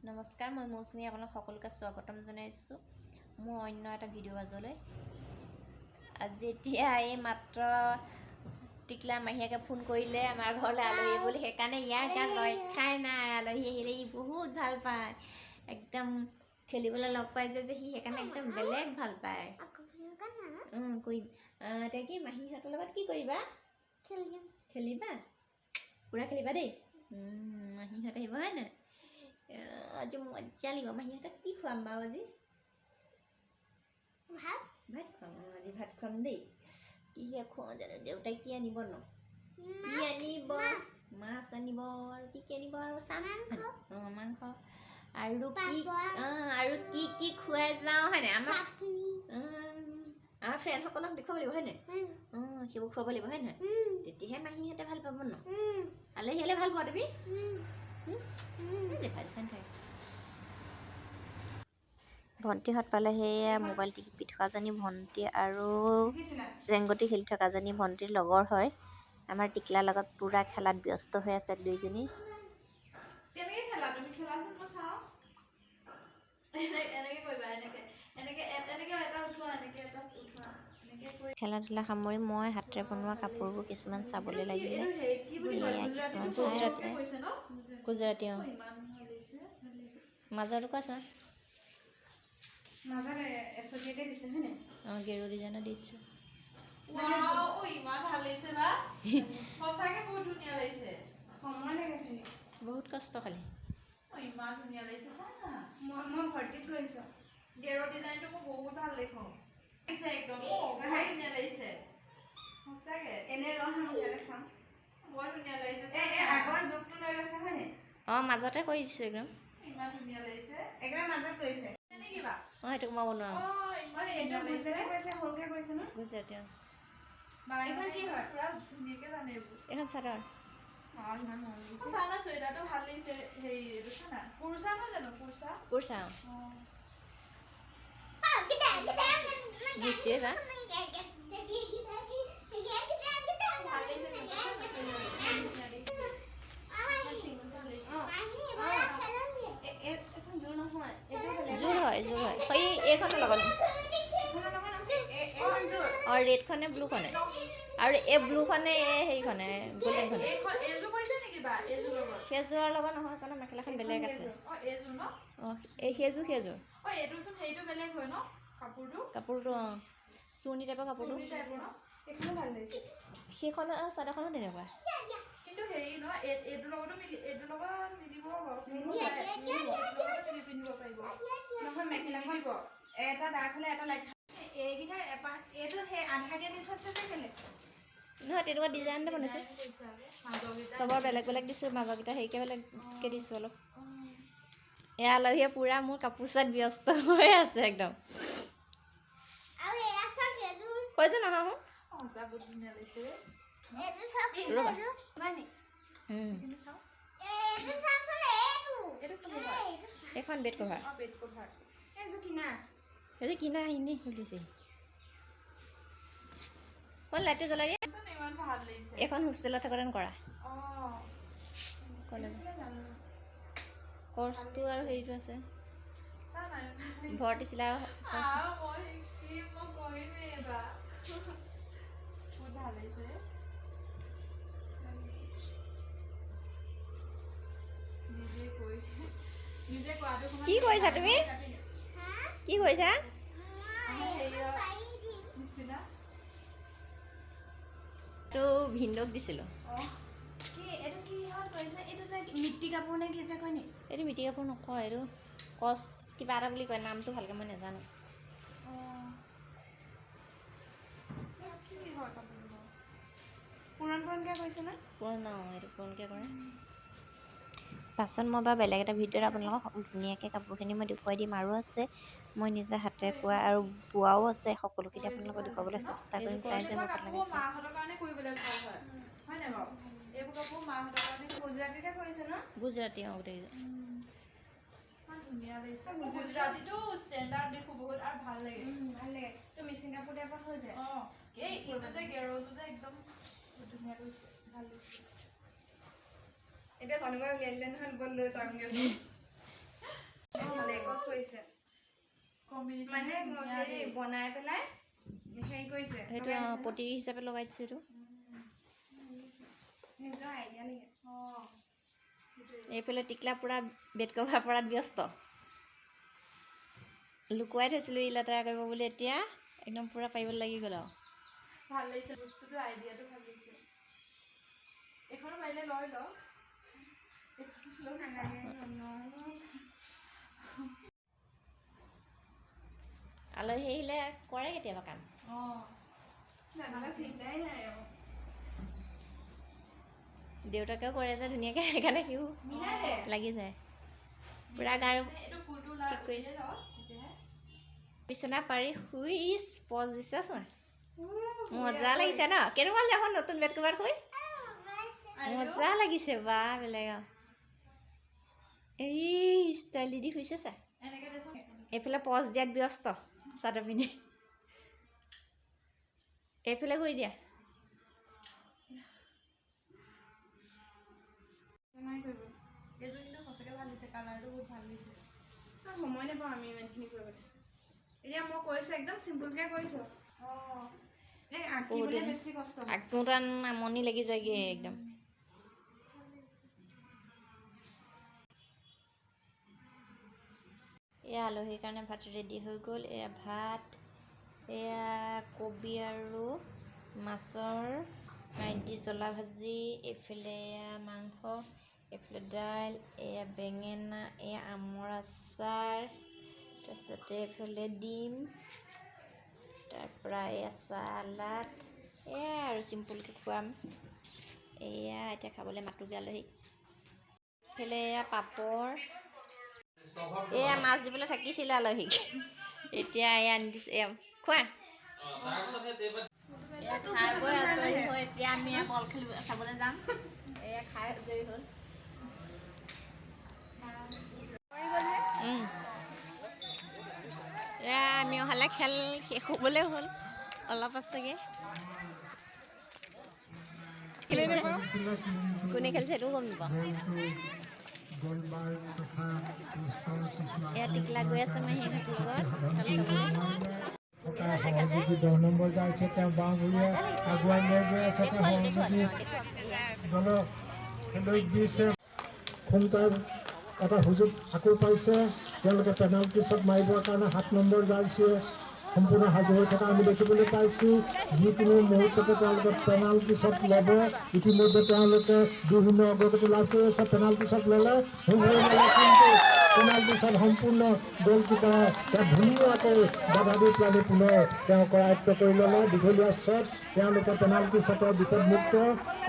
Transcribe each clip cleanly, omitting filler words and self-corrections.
নমস্কাৰ, মই মৌচুমী, আপোনালোক সকলোকে স্বাগতম জনাইছোঁ মোৰ অন্য এটা ভিডিঅ' মাজলৈ। আজি এতিয়া এই মাত্ৰ টিকলা মাহীয়েকে ফোন কৰিলে, আমাৰ ঘৰলৈ আলহী বুলি। সেইকাৰণে ইয়াৰ গাত ৰক্ষাই নাই। আলহী আহিলে ই বহুত ভাল পায়, একদম খেলিবলৈ লগ পাই যায় যে সি, সেইকাৰণে একদম বেলেগ ভাল পায়। কৰিম। এতিয়া কি মাহীহঁতৰ লগত কি কৰিবা? খেলিবা, পূৰা খেলিবা দেই। মাহীহঁত আহিব, হয় নাই? আজি মজা লাগিব। মাহীহঁতক কি খুৱাম বাৰু আজি? ভাত। ভাত খুৱাম। অঁ, আজি ভাত খুৱাম দেই। কিহে খুৱাওঁ জানো? দেউতাই কি আনিব ন? কি আনিব? মাছ আনিব। আৰু কি কি আনিব? আৰু চাম। অঁ, মাংস আৰু কি? অঁ, আৰু কি কি খুৱাই যাওঁ, হয় নাই? আমাৰ ফ্ৰেণ্ডসকলক দেখুৱাব লাগিব, হয় নাই? অঁ, সেইবোৰ খুৱাব লাগিব, হয় নাই? তেতিয়াহে মাহীহঁতে ভাল পাব ন। আলহী আহিলে ভাল পোৱা তুমি? দেখাই দেখাই থাকে। ভণ্টিহঁত পালে। সেয়া মোবাইল টিপি থকাজনী ভণ্টি আৰু জেংগটি খেলি থকাজনী ভণ্টিৰ লগৰ হয়। আমাৰ টিকলাৰ লগত পূৰা খেলাত ব্যস্ত হৈ আছে দুইজনী। কেনেকে খেলা তুমি? খেলাচোন, মই চাওঁ। এনেকে কৰিবা, এনেকে এনেকে, এনেকে এটা উঠোৱা, এনেকে এটা উঠোৱা, এনেকে কৰি। খেলা ধূলা সামৰি মই হাতেৰে বনোৱা কাপোৰবোৰ কিছুমান চাবলৈ লাগিলে। এইটো হেৰি কি বুলি কয়? এয়া কিছুমান গুজৰাটীটো চাই সৰুকে আছে। কৈছে ন? গুজৰাটী, অঁ। ইমান ভাল লাগিছে, ভাল লাগিছে। মাজৰটো কোৱাচোন। মাজত এচটিয়াকে দিছে, হয় নাই? অঁ, গেৰু ডিজাইনৰ দি দিছে। ৱাও, অ, ইমান ভাল লাগিছে বা, সঁচাকে বহুত ধুনীয়া লাগিছে। সময় লাগে খালি। বহুত কষ্ট খালি। অ, ইমান ধুনীয়া লাগিছে, চা না। মই ভৰ্তিত কৰিছোঁ। গেৰৰ ডিজাইনটো মোৰ বহুত ভাল দেখোঁ লাগিছে একদম। অ, বৰ ধুনীয়া লাগিছে সঁচাকে। এনে ৰহ, আমি ইয়াতে চাওঁ। বৰ ধুনীয়া লাগিছে। এই এই আগৰ জোখটো লৈ লৈছে, হয় নাই? অঁ, মাজতে কৰি দিছোঁ একদম। ইমান ধুনীয়া লাগিছে। একেবাৰে মাজত কৰিছে। নেকি বা? অঁ, সেইটো মই বনোৱা। অ, ইমান এইটো ধুনীয়া লাগিছে। গুজৰাটী কৈছে, সৰুকে কৈছে ন? গুজৰাটী, অঁ। এইখন কি হয়? পুৰা ধুনীয়াকে জানে এইবোৰ। এইখন চাদৰ। অঁ, ইমান মৰম লাগিছে। চা না, চুৱেটাৰটো ভাল লাগিছে। হেৰি, এইটো চা না, কুৰ্চা নহয় জানো? কুৰ্চা। কুৰ্চা, অঁ। দিছোৱে বা। ভাল লাগিছে কিন্তু, ধুনীয়া লাগিছে। এইখন জোৰ নহয়, এইটো বেলেগ। জোৰ হয়, জোৰ হয়। এই এইখনৰ লগত। এইখনৰ লগত নহয়, এইখন জোৰ। অঁ, ৰেডখনে ব্লুখনে আৰু এই ব্লুখনে, এই হেৰিখনে গল্ডেনখনে। এইখন এইযোৰ কৰিছে নেকি বা? এইযোৰ লগত? সেইযোৰৰ লগত নহয়, কাৰণ মেখেলাখন বেলেগ আছে। অ, এইযোৰ ন? অঁ, এই সেইযোৰ সেইযোৰ। অ, এইটোচোন হেৰিটো বেলেগ হয় ন, কাপোৰটো? কাপোৰটো, অঁ, চুৰ্ণি টাইপৰ কাপোৰটো। চুৰ্ণি টাইপৰ ন? এইখনো ভাল লাগিছে। সেইখন চাদৰখনো তেনেকুৱা। কিন্তু হেৰি ন, এইটোৰ লগতো মিলি, এইটোৰ লগত মিলিব বাৰু। এইটোৰ লগতো মিলি পিন্ধিব পাৰিব। নহয়, মেখেলাখন এটা ডাৰ্ক হ'লে এটা লাইট। এইকেইটা এপাহ, এইটো সেই আধাকে দি থৈছে যে, কেলে? নহয়, তেনেকুৱা ডিজাইন এটা বনাইছোঁ। চবৰ বেলেগ বেলেগ দিছোঁ, মাজৰকেইটা হেৰিকৈ বেলেগকৈ দিছোঁ অলপ। এয়া আলহীয়ে পূৰা মোৰ কাপোৰ চোৱাত ব্যস্ত হৈ আছে একদম। কৈছোঁ নহয়। সঁচা বহুত ধুনীয়া লাগিছে। ৰ'বা। নাই নি? এইখন বেড কভাৰ। অ, বেড কভাৰ। এইযোৰ কিনা? সেইটো কিনা, এনেই খুলিছে। কোন লাইটটো জ্বলাই দিয়া। ইমান ভাল লাগিছে। এইখন হোষ্টেলত থাকোঁতে কৰা। কলেজ কৰ্চটো আৰু হেৰিটো আছে। চা না। ভৰ্তি চিলা। মই শিকিম, মই কৰিমেই এইবাৰ। বহুত ভাল লাগিছে। নিজে কৰি, নিজে কৰাটো। কি কৰিছা তুমি? কি কৰিছা? নিচিনা। তো ভিনদেউক দিছিলোঁ। কি এইটো? কিহত কৰিছে এইটো যে? মিটি কাপোৰ নে কি যে কয় নি? এইটো মিটি কাপোৰ নকয়, এইটো কচ কিবা এটা বুলি কয়। নামটো ভালকৈ মই নাজানো। কি হয় কাপোৰটো? পুৰণ পুৰণকৈ কৰিছে ন? পুৰণ, অঁ, এইটো পুৰণকৈ কৰে। পাছত মই বাৰু বেলেগ এটা ভিডিঅ'ত আপোনালোকক ধুনীয়াকৈ কাপোৰখিনি মই দেখুৱাই দিম। আৰু আছে মই নিজে হাতেৰে কোৱা আৰু বোৱাও আছে, সকলোখিনি আপোনালোকক দেখুৱাবলৈ চেষ্টা কৰিম। চাই যাব আপোনালোকে। মাহঁতৰ কাৰণে কৰিবলৈ ভাল হয়, হয় নাই বাৰু? এইবোৰ কাপোৰ মাহঁতৰ কাৰণে। গুজৰাটীতে কৰিছে ন? গুজৰাটী, অঁ, গোটেইকেইযোৰ। ইমান ধুনীয়া লাগিছে। গুজৰাটীটো ষ্টেণ্ডাৰ্ড দেখো বহুত আৰু ভাল লাগে। ভাল লাগে তো, মিচিং কাপোৰ টাইপত হৈ যায়। অঁ, এই এইযোৰ যে গেৰ'যোৰ যে একদম বহুত ধুনীয়া কৰিছে, ভাল লাগিছে। এতিয়া জানিব উলিয়াই দিলে নহয়, ব'ল লৈ যাওঁগে। কম্বিনেশ্যন। মানে হেৰি বনাই পেলাই হেৰি কৰিছে। সেইটো প্ৰতীক হিচাপে লগাই দিছে এইটো। নিজৰ আইডিয়া লাগে। অঁ। এইফালে টিকলা পূৰা বেড কভাৰ পৰাত ব্যস্ত। লুকুৱাই থৈছিলোঁ ই লেতেৰা কৰিব বুলি, এতিয়া একদম পূৰা পাৰিব লাগি গ'ল আৰু। ভাল লাগিছে বস্তুটো, আইডিয়াটো ভাল লাগিছে। এইখনো পাৰিলে লৈ ল, এইখন লৈ। নালাগে। আলহী আহিলে কৰে কেতিয়াবা কাম। অঁ। নহ'লে চিন্তাই নাই আৰু। দেউতাকেও কৰে যে ধুনীয়াকৈ, সেইকাৰণে সিও মিলাই দে। লাগি যায় পূৰা গাৰু। এইটো ফুলটো ওলাই ঠিক কৰিছে। উলিয়াই ল তেতিয়াহে। বিচনা পাৰি শুই পজ দিছে চোৱা, মজা লাগিছে ন? কেনেকুৱা লাগিছে এখন নতুন বেড কভাৰ শুই? মজা লাগিছে বা, বেলেগ আৰু। এই ষ্টাইল দি শুইছে চা। এনেকৈ দেচোন। এইফালে পজ দিয়াত ব্যস্ত চাদৰ পিন্ধি। এইফালে কৰি দিয়া। নাই কৰিব। এইযোৰ কিন্তু সঁচাকৈ ভাল দিছে, কালাৰটো বহুত ভাল দিছে। চব সময় নাপাওঁ আমি ইমানখিনি কৰিবলৈ। এতিয়া মই কৰিছোঁ, একদম চিম্পুলকৈ কৰিছোঁ। অঁ। এই আঁকিবলৈ বেছি কষ্ট হয়। আকোঁতে আমনি লাগি যায়গৈ একদম। এয়া আলহীৰ কাৰণে ভাত ৰেডি হৈ গ'ল। এয়া ভাত, এয়া কবি আৰু মাছৰ কাঁইট দি জ্বলা ভাজি, এইফালে এয়া মাংস, এইফালে দাইল, এয়া বেঙেনা, এয়া আমৰ আচাৰ, তাৰপিছতে এইফালে ডিম, তাৰপৰা এয়া চালাড, এয়া আৰু চিম্পুলকৈ খুৱাম। এয়া এতিয়া খাবলৈ মাতোগৈ আলহীক। এইফালে এয়া পাপৰ, এয়া মাছ দিবলৈ থাকিছিলে আলহীক, এতিয়া এয়া আনি দিছোঁ। এয়া খোৱা। এয়া খাই বৈ আজৰি হৈ এতিয়া আমি এয়া বল খেলিব চাবলৈ যাম। এয়া খাই আজৰি হ'ল। এয়া আমি অহালে খেল শেষ হ'বলৈ হ'ল, অলপ আছেগৈ। কোনে খেলিছে সেইটোও গম নাপাওঁ। এয়া টিকলা গৈ আছে মাহীহঁতৰ লগত খেল চাবলৈ। থকা সহযোগী 10 নম্বৰ জাৰ্চি তেওঁ বাওঁ ভৰিয়ে আগুৱাই লৈ গৈ আছে। তেওঁ দেখুৱালোঁ দেখুৱালোঁ সহযোগী অঁ, দেখুৱাম। দলক খেলুৱৈক দিছে। খুমটাই এটা সুযোগ আকৌ পাইছে। তেওঁলোকে পেনাল্টি শ্বট মাৰিবৰ কাৰণে 7 নম্বৰ জাৰ্চিয়ে সম্পূৰ্ণ সাজু হৈ থকা আমি দেখিবলৈ পাইছোঁ। যিকোনো মুহূৰ্ততে তেওঁলোকে পেনাল্টি শ্বট ল'ব। ইতিমধ্যে তেওঁলোকে 2-0 অগ্ৰগতি লাভ কৰি আছে। পেনাল্টি শ্বট ল'লে, ল'লে, কিন্তু পেনাল্টি শ্বট সম্পূৰ্ণ গ'লকিপাৰে তেওঁ ধুনীয়াকৈ বাধা দি পেলানি পুনৰ তেওঁ কৰায়ত্ব কৰি ল'লে। দীঘলীয়া শ্বট, তেওঁলোকে পেনাল্টি শ্বটৰ বিপদমুক্ত।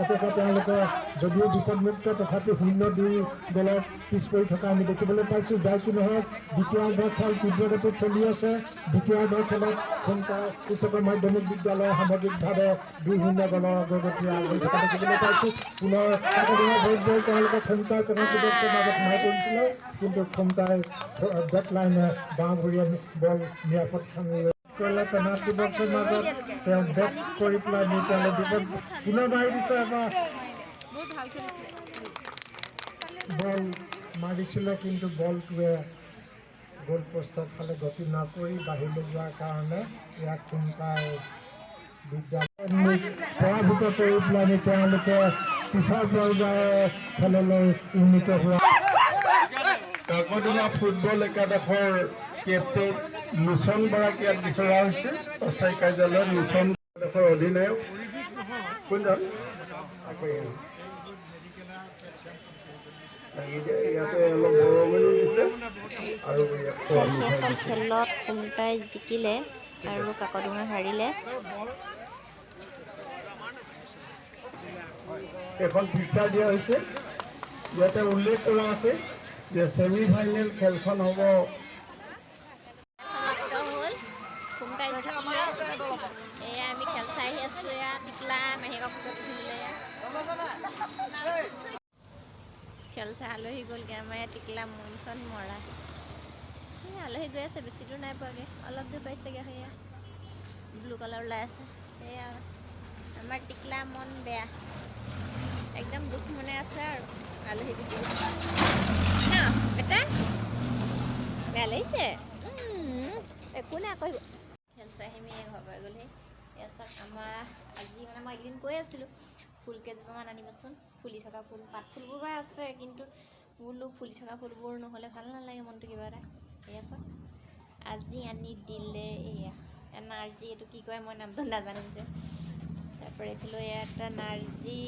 অতঃপৰ তেওঁলোকে যদিও বিপদমুক্ত, তথাপি 0-2 গ'লত পিছ পৰি থকা আমি দেখিবলৈ পাইছোঁ। যাই কি নহওক, দ্বিতীয়াৰ্ধ খেল তীব্ৰ গতিত চলি আছে। দ্বিতীয়াৰ্ধ খেলত খুমটাই উচ্চতৰ মাধ্যমিক বিদ্যালয় সামগ্ৰিকভাৱে 2-0 গ'লৰ অগ্ৰগতি আগবাঢ়ি থকা দেখিবলৈ পাইছোঁ। পুনৰ কাকডোঙা ভৰিত গৈ তেওঁলোকে খুমটাই পেনাল্টি বক্সৰ মাজত সোমাই পৰিছিলে, কিন্তু খুমটাই বেক লাইনে বাওঁ ভৰিয়ে বল নিৰাপদ স্থানলৈ কৰিলে। পেনাল্টি বক্সৰ মাজত তেওঁ বেক কৰি পেলাই নি তেওঁলোক বিপদ পুনৰ মাৰি দিছে। এবাৰ বল মাৰিছিলে, কিন্তু বলটোৱে গ'ল পোষ্টৰ ফালে গতি নকৰি বাহিৰলৈ যোৱাৰ কাৰণে ইয়াক খুমটাই বিদ্যালয় পৰাভূত কৰি পেলাই তেওঁলোকে পিছৰ পৰ্যায়ৰ খেললৈ উন্নীত হোৱা। কাকডোঙা ফুটবল একাদশৰ কেপ্টেইন লোচন বৰাক ইয়াত বিচৰা হৈছে। অস্থায়ী কাৰ্যালয়ত লোচন একাদশৰ অধিনায়ক কোনজন? ইয়াতে অলপ বৰঙণি দিছে আৰু ইয়াত খোৱা মিঠাই সেইখন দিছে। খেলত খুমটাই জিকিলে আৰু কাকডোঙা হাৰিলে। এখন পিকচাৰ দিয়া হৈছে। ইয়াতে উল্লেখ কৰা আছে যে ছেমি ফাইনেল খেলখন হ'ব। সমাপ্ত হ'ল, খুমটাই জিকিলে। এয়া আমি খেল চাই আহি আছোঁ। এয়া টিকলা মাহীয়েকৰ কোচত উঠিলে। এয়া খেল চাই আলহী গ'লগৈ। আমাৰ ইয়াত টিকলা মন চন মৰা। এই আলহী গৈ আছে, বেছি দূৰ নাই পোৱাগৈ, অলপ দূৰ পাইছেগৈ। সেয়া ব্লু কালাৰ ওলাই আছে। সেয়া আমাৰ টিকলা মন বেয়া, একদম দুখ মনে আছে আৰু আলহী গুচি গৈছে ন। বেটা, বেয়া লাগিছে? কোনে আকৌ আহিব? খেল চাই আহি আমি ঘৰ পাই গ'লহি। এয়া চাওক, আমাৰ আজি মানে মই এইকেইদিন কৈ আছিলোঁ, ফুল কেইজোপামান আনিবচোন, ফুলি থকা ফুল। পাত ফুলবোৰ বাৰু আছে, কিন্তু বোলো ফুলি থকা ফুলবোৰ নহ'লে ভাল নালাগে মনটো কিবা এটা। এয়া চাওক, আজি আনি দিলে। এয়া নাৰ্জী, এইটো কি কয় মই নামটো নাজানো পিছে। তাৰপৰা এইফালে এয়া এটা নাৰ্জী।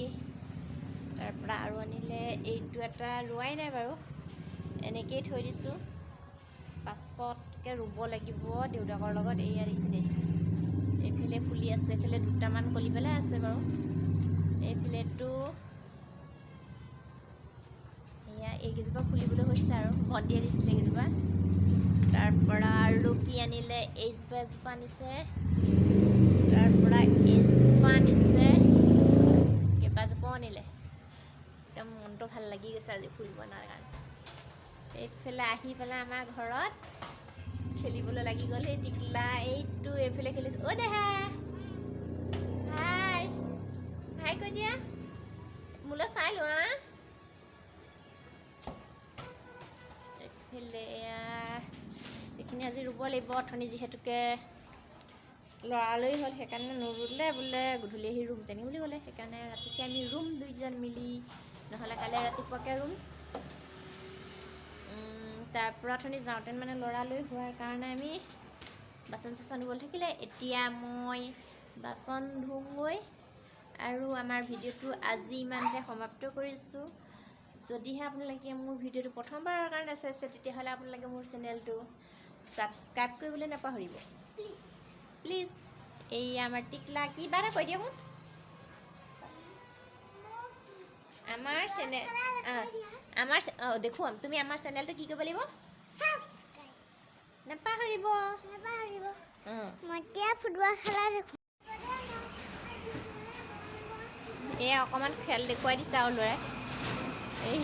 তাৰপৰা আৰু আনিলে এইটো এটা, ৰোৱাই নাই বাৰু, এনেকেই থৈ দিছোঁ, পাছতকৈ ৰুব লাগিব দেউতাকৰ লগত। এয়া দিছে দেই, এইফালে ফুলি আছে, এইফালে দুটামান কলি পেলাই আছে বাৰু। এইফালেতো এয়া এইকেইজোপা ফুলিবলৈ হৈছে আৰু, ভণ্টিয়ে দিছিলে এইকেইজোপা। তাৰপৰা আৰু কি আনিলে? এইজোপা এজোপা আনিছে, তাৰপৰা এইজোপা আনিছে, কেইবাজোপাও আনিলে। একদম মনটো ভাল লাগি গৈছে আজি ফুল বনাৰ কাৰণে। এইফালে আহি পেলাই আমাৰ ঘৰত খেলিবলৈ লাগি গ'ল সেই টিকলা। এইটো এইফালে খেলিছে। অ' দেহা, হাই হাই কৈ দিয়া, মোলৈ চাই লোৱা। এইফালে এয়া এইখিনি আজি ৰুব লাগিব। অথনি যিহেতুকে লৰালৰি হ'ল, সেইকাৰণে নুৰুলে, বোলে গধূলি আহি ৰুম তেনে বুলি ক'লে। সেইকাৰণে ৰাতিকে আমি ৰুম দুইজন মিলি, নহ'লে কাইলৈ ৰাতিপুৱাকৈ ৰুম। তাৰপৰা অথনি যাওঁতে মানে লৰালৰি হোৱাৰ কাৰণে আমি বাচন চাচন ধুবলৈ থাকিলে। এতিয়া মই বাচন ধুমগৈ আৰু আমাৰ ভিডিঅ'টো আজি ইমানতে সমাপ্ত কৰিছোঁ। যদিহে আপোনালোকে মোৰ ভিডিঅ'টো প্ৰথমবাৰৰ কাৰণে চাইছে, তেতিয়াহ'লে আপোনালোকে মোৰ চেনেলটো ছাবস্ক্ৰাইব কৰিবলৈ নাপাহৰিব প্লিজ। এই আমাৰ টিকলা, কিবা এটা কৈ দিয়কচোন। আমাৰ চেনেল, আমাৰ অঁ দেখুৱাম, তুমি আমাৰ চেনেলটো কি কৰিব লাগিব নাপাহৰিব। অঁ। ফুটবল খেলা দেখোঁ। এয়া অকণমান খেল দেখুৱাই দিছে আৰু ল'ৰাই। এই